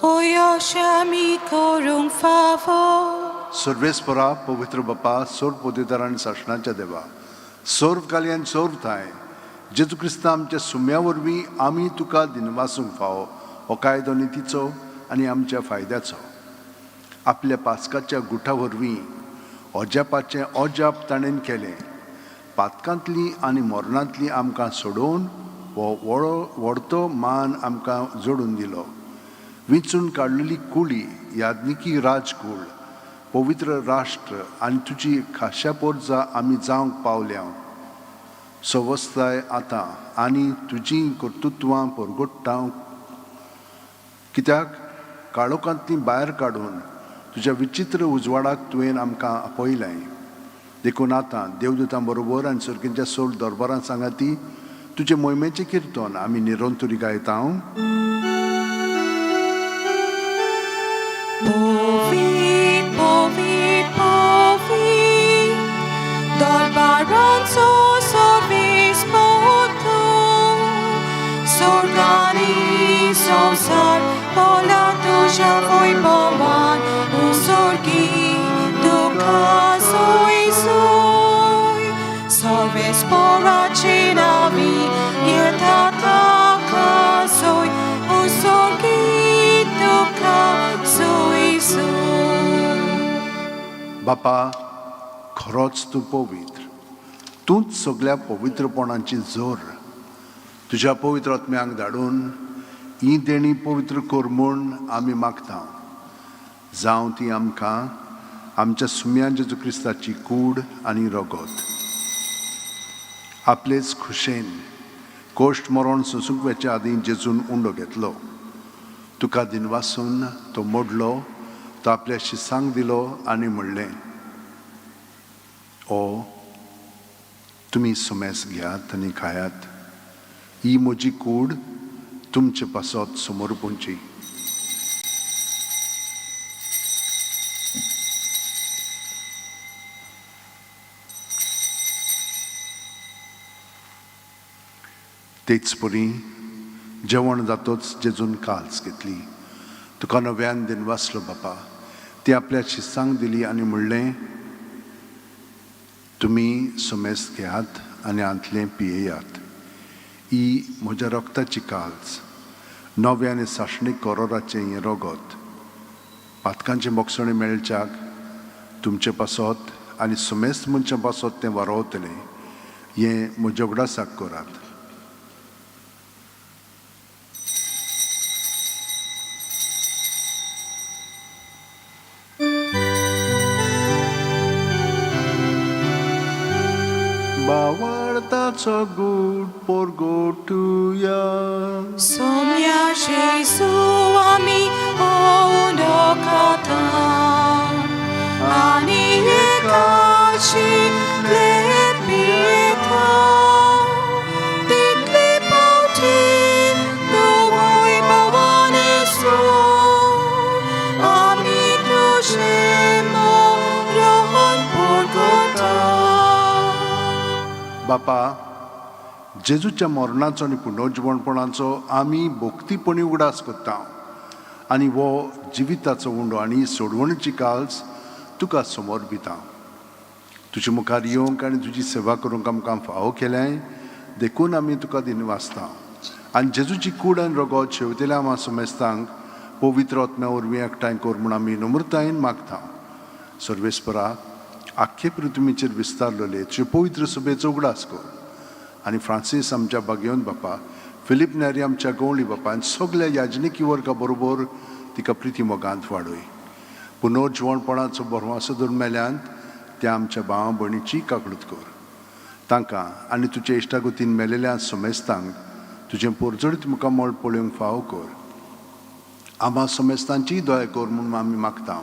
होय आमी करूंक फावो. सर्वेस्पोरा, पवित्र बापा, सोर पोतेदार आनी सासणाच्या देवा, सोर्व काली आनी सोर्व थांय जेजू क्रिस्ता आमच्या सुम्या वरवीं आमी तुका दिनवासूंक फावो हो कायदो नितीचो आनी आमच्या फायद्याचो. आपल्या पास्काच्या गुठा वरवीं अजापाचें अजाप ताणें केलें. पातकांतली आनी मरणांतली आमकां सोडोवन हो व्हडो व्हडतो मान आमकां जोडून दिलो. विंचून काडलेली कुळी, याज्ञिकी राजकूळ, पवित्र राष्ट्र आनी तुजी खाशा पोरजा आमी जावंक पावल्या. सवस्ताय आतां आनी तुजीं कर्तृत्वां परगट्टा, कित्याक काळोखांतलीं भायर काडून तुज्या विचित्र उजवाडाक तुवें आमकां आपयलें. देखून आतां देवदूतां बरोबर आनी सर्गींच्या सोल दरबारान सांगाती तुजे मोहिमेचें किर्तन आमी निरंतरी गायता. Povit, povit, povit, Dolbaranzo sorbis motu, Sorgani sosar, pola tuja voi bovan, Usorgi duca soi soi, Solves pora cenavi, ietata casoi, Usorgi duca soi soi. बापा, खरोच तूं पवित्र, तूंच सगल्या पवित्रपणाची जोर. तुज्या पवित्र आत्म्यांक धाडून ही देणी पवित्र कर म्हूण आमी मागता. जावं ती आमकां आमच्या सुम्यान जेजू क्रिस्ताची कूड आनी रगत. आपलेच खुशेन कोश्ट मरण सोंसूंक वेच्या आदीं जेजून उंडो घेतलो. तुका दिनवासून तो मोडलो, तो आपल्या शिसांक दिलो आनी म्हणलें, ओ तुमी सुमेस घेयात आनी खायात. ही म्हजी कूड तुमचे पासत समर्पूंची. तेच परी जेवण जातोच जेजून काल्स घेतली. तुका नव्यान दिनवासलो बापा ती आपल्या शिसांक दिली आनी म्हणलें, तुमी सुमेस घेयात आनी हांतलें पियेयात. ही म्हज्या रक्ताची काल्स, नवें आनी सासणीक करोराचें हें रगत. पातकांचें बोगसणें मेळच्याक तुमचे पासत आनी सुमेस्त मनशां पासत तें वारोवतलें. हें म्हज्या उगडासाक करात. बावडताचो गूट पोरगोटुया. सोम्या जेजू आमी ओंडोकाता आनी एकाची लेपियेता तितले पावटी तुवूय भवानेसो आमी तुजें मोरोन पोरगोता. बापा, जेजूच्या मरणाचो आनी पुनर्जिवणपणाचो आमी भक्तीपणी उगडास करता आनी हो जिविताचो उंडो आनी सोडवणीची काल्स तुका समर्पिता. तुजे मुखार येवंक आनी तुजी सेवा करूंक आमकां फावो केलें देखून आमी तुका दिनवासता आनी जेजूची कूड आनी रगत शेवतेल्या आमा समेस्तांक पवित्र आत्म्या वरवीं एकठांय कर म्हूण आमी नम्रतायेन मागता. सर्वेस्परा, आख्खे पृथ्वीचेर विस्तारलेले तुजे पवित्र सभेचो उगडास कर आनी फ्रांसीस आमच्या बागेवन बापा, फिलीप नेरी आमच्या गवळी बापा आनी सगल्या याजनिकी वर्गा बरोबर तिका प्रिती मोगांत वाडय. पुनर्जिवणपणाचो बरवासो धरून मेल्यांत त्या आमच्या भावा भयणीची काकळूत कर. तांकां आनी तुजे इश्टागतीन मेलेल्या समेस्तांक तुजें पोरजडीत मुखामळ पळोवंक फावो कर. आमा समेस्तांचीय दया कर म्हूण आमी मागता.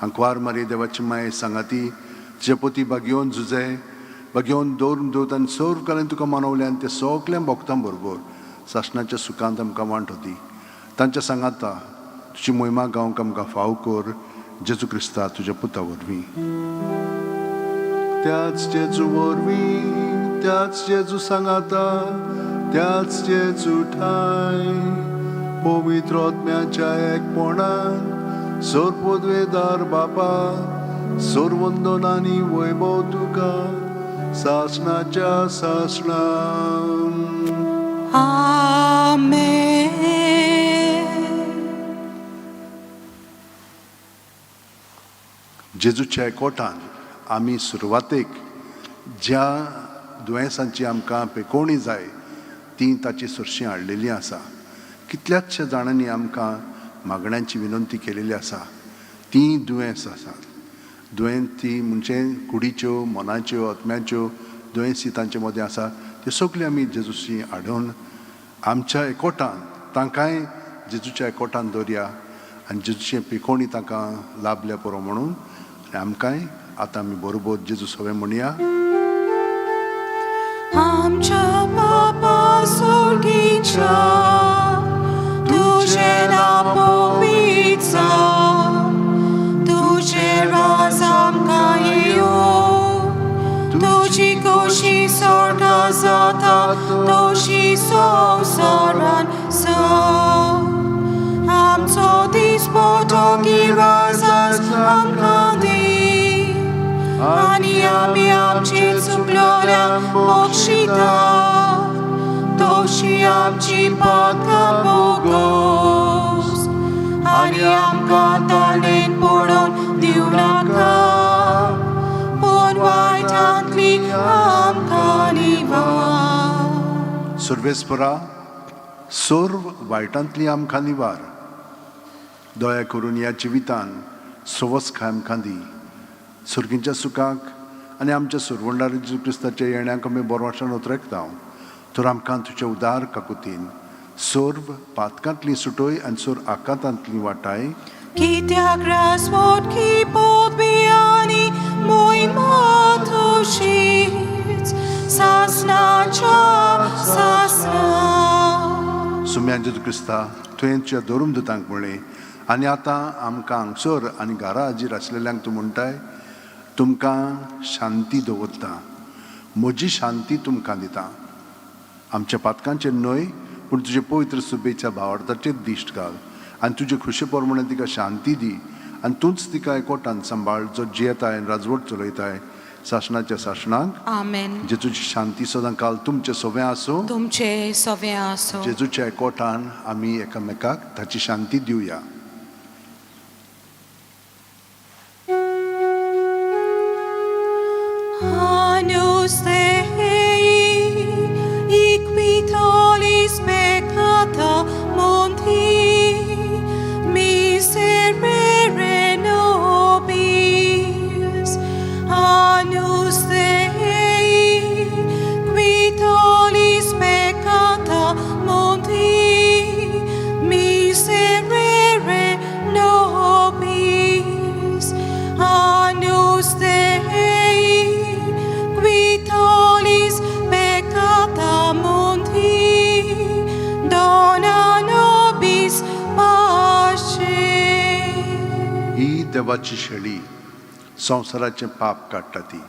आंकवार मारी देवाची माये सांगाती, तुजे पोती बागेवन जुजे बागेवन दवरून दवरत आनी सर्व काल्यान तुका मानवल्यान ते सगल्या भक्तां बरोबर सासणाच्या सुखांत आमकां वांटो दी. तांच्या सांगाता तुजी मोहिमा गावंक आमकां फाव कर, जेजू क्रिस्ता तुज्या पुता वरवीं. त्याच जेजू वरवीं, त्याच जेजू सांगाता, त्याच जेजू ठाय, पवित्र आत्म्याच्या एकपणान, सर्वपदवेदार बापा, सर्वंदन आनी वैभव तुका सासणाच्या सासणान. आमेन. जेजूच्या एकवटान आमी सुरवातेक ज्या दुयेंसांची आमकां पेकोवणी जाय ती ताची सरशी हाडलेली आसा. कितल्याचशा जाणांनी आमकां मागण्यांची विनंती केलेली आसा. तीं दुयेंस आसात, दुयेंत ती म्हणजे कुडीच्यो, मनाच्यो, आत्म्याच्यो दुयेंसी तांचे मदें आसा. त्यो सगल्यो आमी जेजूशी हाडून आमच्या एकवटान तांकांय जेजूच्या एकवटान दवरया आनी जेजूचे पिकोवणी तांकां लाभल्या पुरो म्हणून. आनी आमकांय आतां आमी बरोबर जेजू सवें म्हणया. आमच्या बापा स्वर्गीच्या, तुजें नांव पवित्र जावं, तुजें राज आमकां येवं, तुजी खोशी स्वर्गा जाता तशी संवसारान जावं. आमचो दिसपटो गिरास आज आमकां दी आनी आमी आमची चुकलोल्यांक बक्षिता तशी आमची पातकां बोगोस आनी आमकां तालेन पडोवन दिवं नाका, पूण वायटांतली आमकां निवार. सर्वेस्परा, सर्व वायटांतली आमकां निवार. दया करून ह्या जिवितान सवस आमकां दी. सर्गींच्या सुखाक आनी आमच्या सुरवंडार जेजू क्रिस्ताच्या येण्याक आमी बरवासान उतरेकता. तर आमकां तुज्या उदार काकुतीन सर्व पातकांतली सुटय आनी सर्व आकांतांतली वाटाय. कित्याक राजवटकी पदवी आनी मोहिमा तुजीच सासणाच्या सासणा. सुम्या जेजू क्रिस्ता, तुवें तुज्या धरून दुतांक म्हणलें आनी आतां आमकां हांगसर आनी घरा हाजीर आसलेल्यांक तूं म्हणटाय, तुमकां शांती दवरता, म्हजी शांती तुमकां दिता. आमच्या पातकांचेर न्हय पूण तुजे पवित्र सुबेच्या भावार्थाचेर दिश्ट घाल आनी तुजे खुशे प्रमाणे तिका शांती दी. आनी तूंच तिका एकवटान सांबाळ जो जियेताय आनी राजवट चलयताय सासणाच्या सासणाक. आमेन. जेजूची शांती सदां काल तुमचें सोवें आसूं. तुमचे सवे आसो. जेजूच्या एकवटान आमी एकामेकाक ताची शांती दिवया. Agnus Dei, qui tollis peccata mundi, miserere nobis. Agnus Dei, qui tollis peccata mundi, miserere nobis. Agnus Dei, qui tollis peccata mundi, dona nobis pace. ही देवाची शेळी संवसाराचें पाप काडटा ती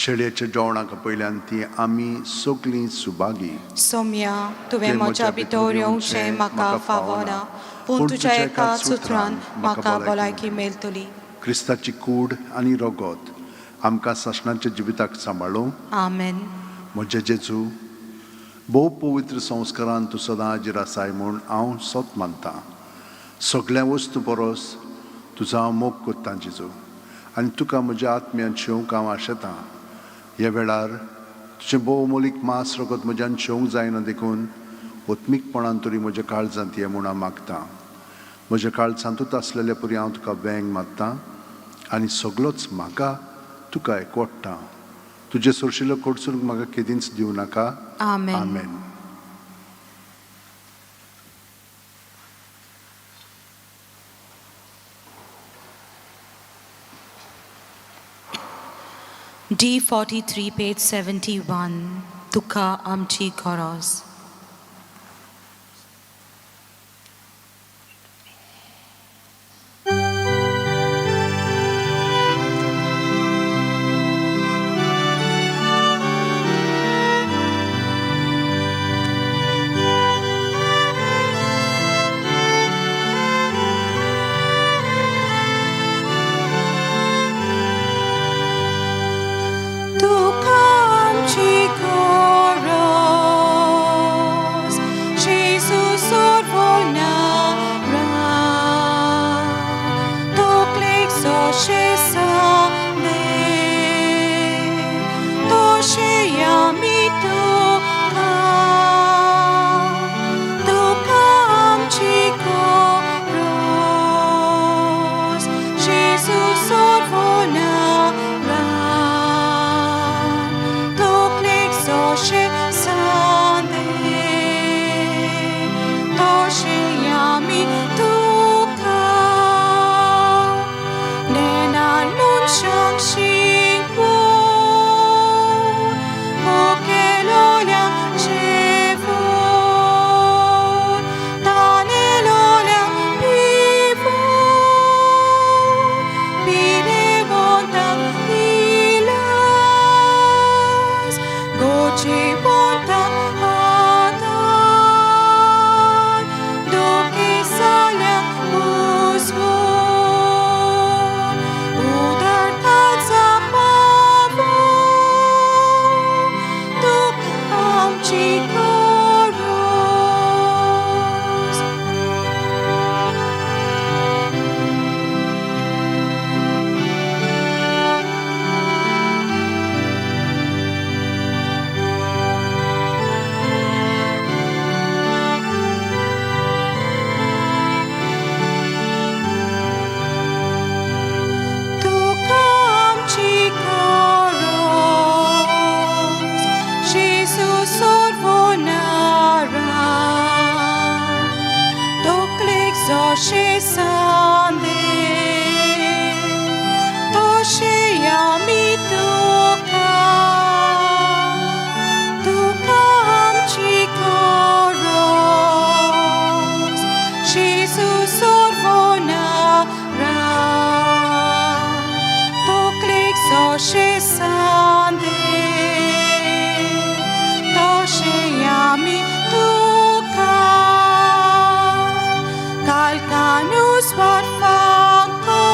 शेळयेच्या जेवणाक पयल्यान ती आमी सगलीं सुभागी. सोम्या, तुवें म्हज्या भितर येवचें म्हाका फावना, पूण तुज्या एका सुत्रान म्हाका भलायकी मेळटली. क्रिस्ताची कूड आनी रगत आमकां सासणाच्या जिविताक सांबाळूं. आमेन. म्हजे जेजू, भोव पवित्र संस्कारान तूं सदां हाजीर आसाय म्हूण हांव सत मानतां. सगळ्या वस्तू परस तुजो हांव मोग कोत्तां जेजू, आनी तुका म्हज्या आत्म्यान शेवंक हांव आशेतां. ह्या वेळार तुजें भोव मोलीक मांस रगत म्हज्यान शेवंक जायना देखून ओत्मीकपणान तरी म्हज्या काळजांत ये म्हूण हांव मागतां. म्हज्या काळजांतूच आसलेले परी हांव तुका वेंग मारतां आनी सगलोच म्हाका तुका एकवडटा. तुजें सोरशिल्लो कडसून म्हाका केदींच दिवं नाका. आमेन. आमेन. D43, page 71. तुका आमची गरज. तुका आमची गरज, जेजू सोडवणारा, तकलेक जशें सांगलें, तशें आमी तुका. तुका आमची गरज, जेजू सोडवणारा, तकलेक जशें सांगलें, तशें आमी तुका. नेणार मनशांक शिकवून, मुखेलोल्यांक जेवून, तानेलोल्यांक पिवून, पिडेवंतांक इलाज, गोजेवंतांक आदार, दुखेसाल्यांक उजवून, उदारताचा पावून, तुका आमची गरज. तुका आमची गरज, जेजू सोडवणारा, तकलेक जशें सांगलें, तशें आमी तुका. तुका आमची गरज, जेजू सोडवणारा, तकलेक जशें सांगलें, तशें आमी तुका. Calcanus farfanco,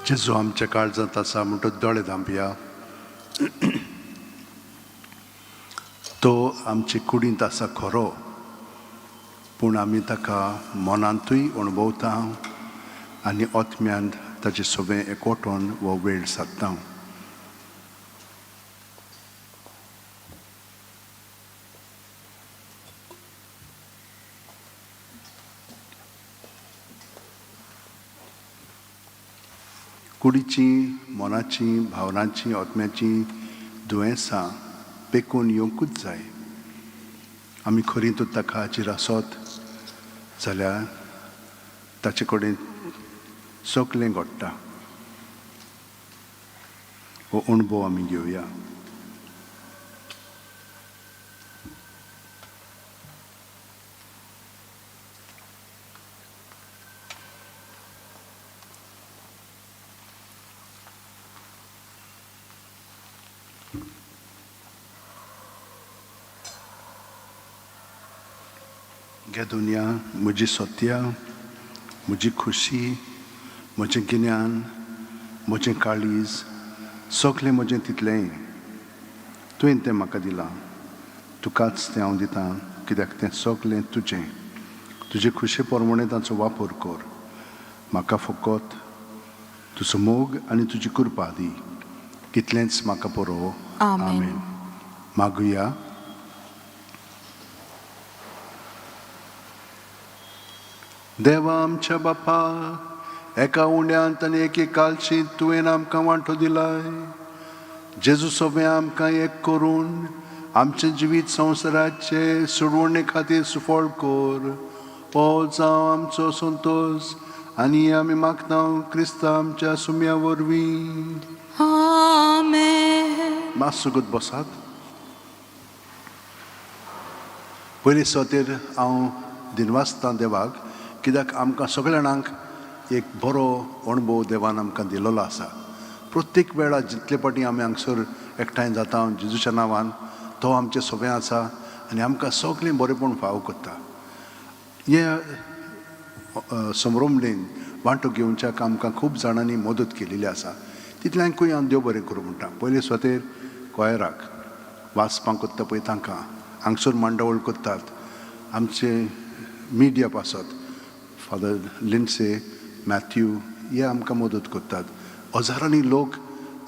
जेजू आमच्या काळजांत आसा म्हणटच दोळे धांपया. तो आमचे कुडींत आसा खरो, पूण आमी ताका मनांतूय अणभवता आनी आत्म्यांत ताचे सोबें एकवटून हो वेळ सादता. कुडीची, मनाची, भावनांची, आत्म्याची दुयेंसां पेकून येवंकूच जाय. आमी खरी तर ताका हाजीर आसत जाल्यार ताचे कडेन सगलें घडटा. हो अणभव आमी घेवया. घे दुनिया म्हजी सत्या, म्हजी खुशी, म्हजें गिन्यान, म्हजें काळीज, सगलें म्हजें तितलेंय तुवें तें म्हाका दिलां. तुकाच तें हांव दितां, कित्याक तें सगलें तुजें. तुजे खुशे प्रमाणें तांचो वापर कर. म्हाका फकत तुजो मोग आनी तुजी कृपा दी, कितलेंच म्हाका पुरो. आमेन. मागुया. देवा आमच्या बापा, एका उण्यांत आनी एके कालशींत तुवें आमकां वांटो दिलाय. जेजू सोबें आमकां एक करून आमचें जिवीत संवसाराचे सोडवणे खातीर सुफळ कर. हो जावं आमचो संतोश आनी आमी मागता क्रिस्ता आमच्या सुम्या वरवीं. आमेन. मातसो सुगत बसात. पयले सोतेर हांव दिनवासतां देवाक, कित्याक आमकां सगळ्या जाणांक एक बरो अणभव देवान आमकां दिलेलो आसा. प्रत्येक वेळा जितले फावटी आमी हांगसर एकठांय जाता जेजूच्या नांवान, तो आमचें सोबें आसा आनी आमकां सगळें बरेंपण फावो करता. हे समरोमलेन वांटो घेवच्याक आमकां खूब जाणांनी मदत केलेली आसा. तितल्यांकूय हांव देव बरें करूं म्हणटा. पयले सोतेर क्वायराक वाचपाक करता पळय तांकां, हांगसर मांडावळ करतात आमचे मिडिया पासत फादर लिन्से मॅथ्यू हे आमकां मदत करतात. हजारांनी लोक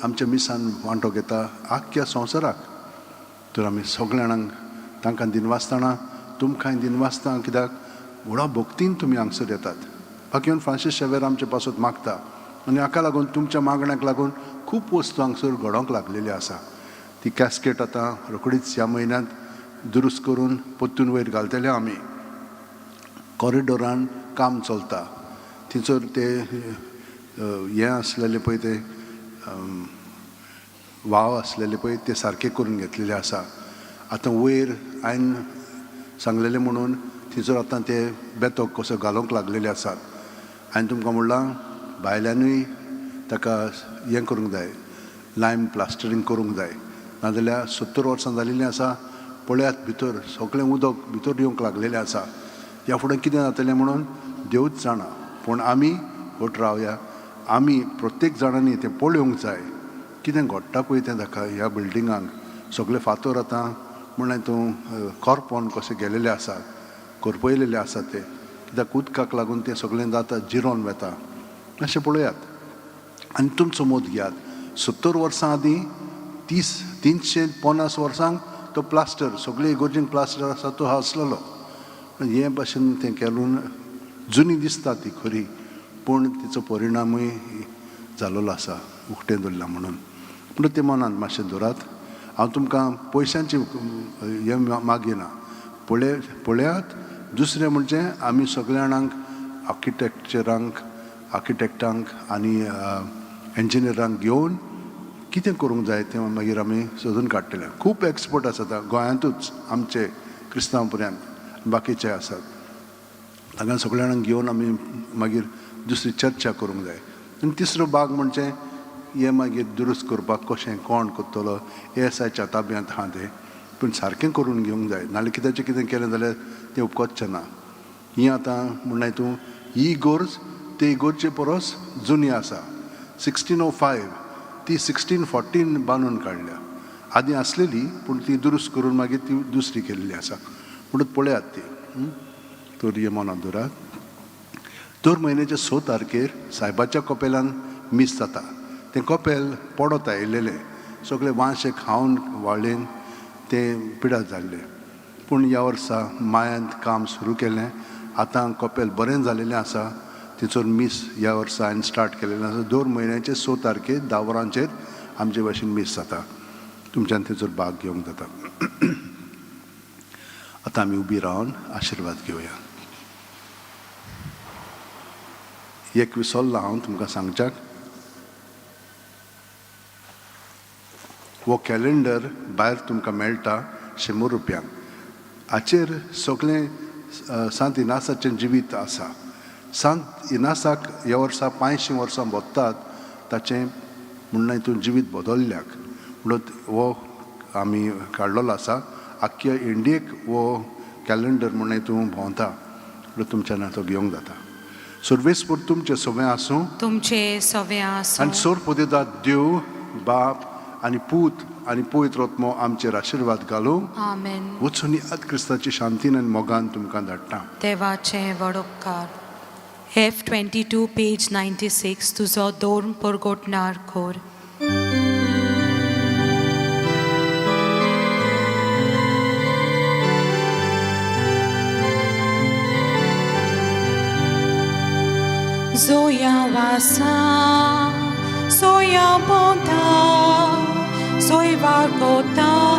आमच्या मिसान वांटो घेता आख्ख्या संवसाराक. तर आमी सगळ्या जाणांक तांकां दिनवासतना तुमकांय दिनवासता, कित्याक व्हडा भक्तीन तुमी हांगसर येतात. बाकी फ्रांसीस शेवेर आमचे पासत मागता आनी हाका लागून तुमच्या मागण्याक लागून खूब वस्तू हांगसर घडोवंक लागलेली आसा. ती कॅस्केट आतां रोखडीच ह्या म्हयन्यांत दुरुस्त करून परतून वयर घालतले आमी. कॉरिडोरान काम चलता, थंयसर ते हें आसलेलें पळय, ते वाव आसलेले पळय ते सारके करून घेतलेले आसा. आतां वयर हांवें सांगलेलें म्हणून थंयसर आतां ते बेतक कसो घालूंक लागलेले आसात. हांवें तुमकां म्हणलां भायल्यानूय ताका हें करूंक जाय, लायम प्लास्टरींग करूंक जाय, नाजाल्यार 70 वर्सां जालेलीं आसा. पळयात भितर सगळें उदक भितर येवंक लागलेलें आसा. ह्या फुडें कितें जातलें म्हणून देवूच जाणा, पूण आमी फट रावया. आमी प्रत्येक जाणांनी तें पळोवंक जाय कितें घडटा पळय तें ताका. ह्या बिल्डिंगांक सगळे फातर आतां म्हणल्यार तूं कोरपोन कशें गेलेले आसा, करपयलेले आसा ते, कित्याक उदकाक लागून तें सगळें जाता, जिरोन वता. मातशें पळयात आनी तुमचो मत घेयात. 70 वर्सां आदीं 350 वर्सांक तो प्लास्टर सगळे इगोर्जीन प्लास्टर आसा तो आसलेलो. हे भाशेन तें केलून जुनी दिसता ती खरी, पूण तिचो परिणामूय जालोलो आसा उकतें दवरलां म्हणून. पूण तें मनांत मातशें दवरात. हांव तुमकां पयशांची हें मागिना, पळयात. दुसरें म्हणजे आमी सगळ्या जाणांक आर्किटेक्चरांक, आर्किटेक्टांक आनी इंजिनियरांक घेवन कितें करूंक जाय तें मागीर आमी सोदून काडटले. खूब एक्सपर्ट आसात गोंयांतूच आमचे क्रिस्तांव पर्यंत बाकीचे आसात. हांगा सगळ्या जाणांक घेवन आमी मागीर दुसरी चर्चा करूंक जाय. आनी तिसरो भाग म्हणजे हें मागीर दुरुस्त करपाक कशें कोण करतलो, एएसआयच्या ताब्यांत आहा तें, पूण सारकें करून घेवंक जाय, नाल्यार कित्याचें कितें केलें जाल्यार तें उपकरचें ना. ही आतां म्हणल्यार तूं ही इगोर्ज ते इगोर्जे परस जुनी आसा, 1605 ती 1614 बांदून काडल्या. आदीं आसलेली पूण ती दुरुस्त करून मागीर ती दुसरी केल्ली आसा. म्हणून पळयात ती. तर हे मनात दवरात, दर म्हयन्याच्या 6 तारखेर सायबाच्या कपेलान मीस जाता. तें कपेल पडत आयिल्लें, सगळे वांशे खावन वाळेन तें पिडा जाल्लें. पूण ह्या वर्सा मायांत काम सुरू केलें. आतां कपेल बरें जालेलें आसा. थंयसर मीस ह्या वर्सा हांवें स्टार्ट केलेलें आसा. दर म्हयन्याचे 6 तारखेर 10 वरांचेर आमचे भाशेन मीस जाता. तुमच्यान थंयसर भाग घेवंक जाता. आतां आमी उबी रावन आशिर्वाद घेवया. एक विसरला हांव तुमकां सांगच्याक, हो कॅलेंडर भायर तुमकां मेळटा 100 रुपयांक. हाचेर सगळें सांत इनासाचें जिवीत आसा. सांत इनासाक ह्या वर्सा 500 वर्सां भोगतात ताचें म्हणून हितून जिवीत बदल्ल्याक म्हणून हो आमी काडलेलो आसा. आख्ख्या इंडियेक हो कॅलेंडर म्हणून हितून भोंवता, म्हणून तुमच्यान तो घेवंक जाता. सर्वेस्पर तुमचें सगळें आसूं. तुमचे सवे आसूं. आनी सोर पुदेदात देव बाप आनी पूत आनी पवित्र आत्मो आमचेर आशिर्वाद घालूं. आमेन. वचून याद, क्रिस्ताची शांतीन आनी मोगान तुमकां धाडटा. देवाचे व्हड उपकार. F 22 page 96. तुजो दोन परगोटणार खोर. Zoya wasa, soya bonta, soy vargota.